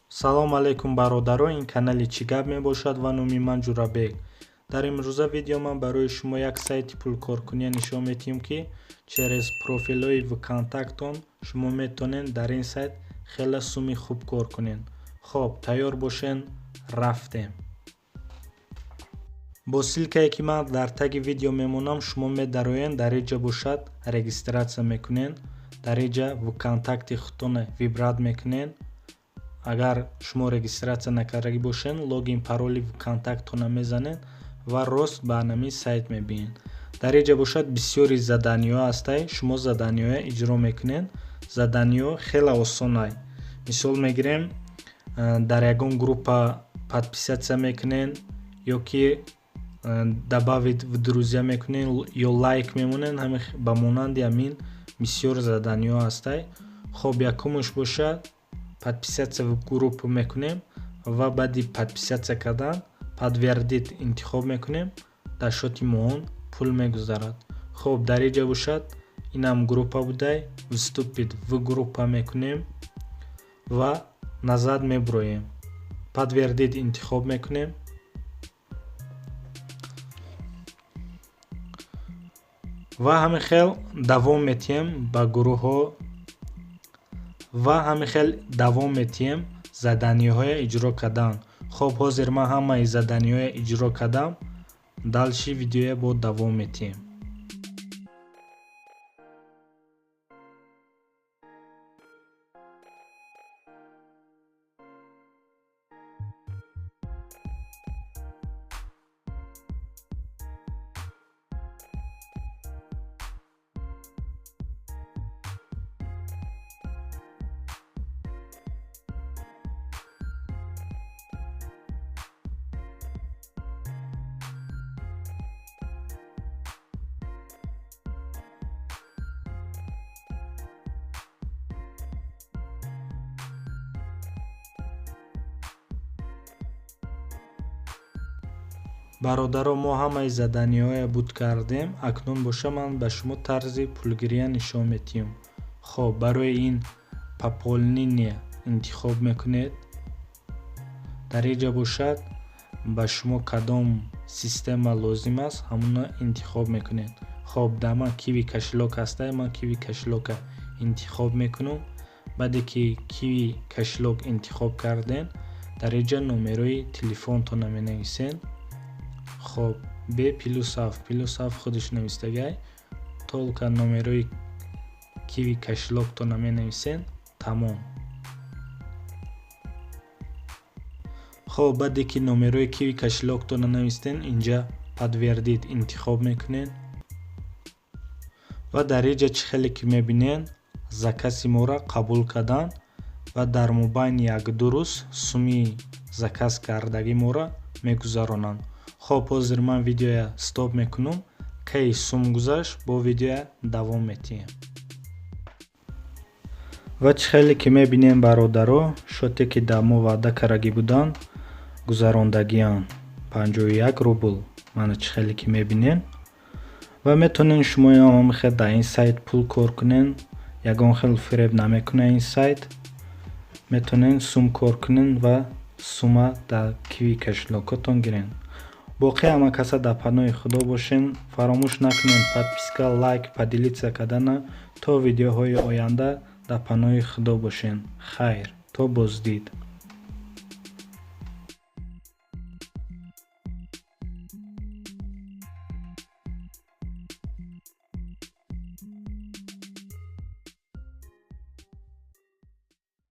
Салом алейкум, бародаро, ин канали «Чӣ гап» мебошад ва номи ман Ҷурабек. Дар имрӯза видео ман барои шумо як сайти пулкоркунӣ нишон медиҳем, ки через профилҳои ВКонтактон шумо метавонед дар ин сайт хеле суми хуб кор кунед. Хоб, тайёр бошен, рафтем. Бо ссылкае, ки ман дар таги видео мемонам, шумо медароен, дар инҷа бошад регистрация мекунед, дар инҷа ВКонтакти худтона выбрать мекунед. Агар шумо регистрация накардагӣ бошед, логин, пароли ВКонтактона мезанед ва рост ба ҳамин сайт мебинед. Дар инҷа бошад бисёри заданиҳо ҳастай, шумо заданиҳоя иҷро мекунед. Заданиҳо хеле осонай. Мисол мегирем, дар ягон группа подписаться мекунед ё ки добавить в друзья мекунед ё лайк мемонед. Ба монанди ҳамин бисёр заданиҳо ҳастай. Хоб, якумаш бошад подписаться в группу мекунем ва баъди подписаться кардан подтвердить интихоб мекунем, дар счёти моҳон пул мегузарад. Хоб, дар инҷа бошад инам группа будай, вступить в группа мекунем ва назад мебуроем, подтвердить интихоб мекунем ва ҳамин хел давом метиҳем ба гурӯҳҳо ва ҳамин хел давом метиҳем заданиҳоя иҷро кардан. Хоб, ҳозир ман ҳамаи заданиҳоя иҷро кардам, дальше видеоя бо давом метиҳем. Бародаро, мо ҳамаи заданиҳоя буд кардем, акнун боша ман ба шумо тарзи пулгирия нишон медиҳам. Хоб, барои ин пополнение интихоб мекунед. Дар инҷа бошад ба шумо кадом система лозим аст, ҳамона интихоб мекунед. Хоб, дар ман Киви кошелёк ҳастай, ман Киви кошелёка интихоб мекунам. Баъде ки Киви кошелёк интихоб кардем, дар инҷа номерои телефонтонро менависед. Хоб, б плюс ҳафт, плюс ҳафт худаш навистагай, только номерои Киви кошелёктонро менависед, тамом. Хоб, баъде ки номерои Киви кошелёктонро навистед, инҷа подтвердить интихоб мекунед ва дар инҷа чӣ хеле ки мебинед, закази моро қабул карданд ва дар мобайни як-ду рӯз суми заказ кардагӣ моро мегузаронанд. Хоб, ҳозир ман видеоя стоп мекунам, кай сум гузашт, бо видеоя давом метиҳем. Ва чӣ хеле ки мебинем, бародаро, счёте, ки дар мо ваъда кардагӣ буданд, гузарондагианд, 51 рубл. Мана, чӣ хеле ки мебинем, ва метавонед шумоам ҳамин дар ин сайт пул кор кунед. Ягон хел фиреб намекунад ин сайт. Метавонед сум кор кунед ва сума дар Киви кошелёкотон гиред. Боқӣ ҳама каса дар паноҳи Худо бошед. Фаромӯш накунед подписка, лайк, поделиться кардана. То видеоҳои оянда дар паноҳи Худо бошед. Хайр, то боздид.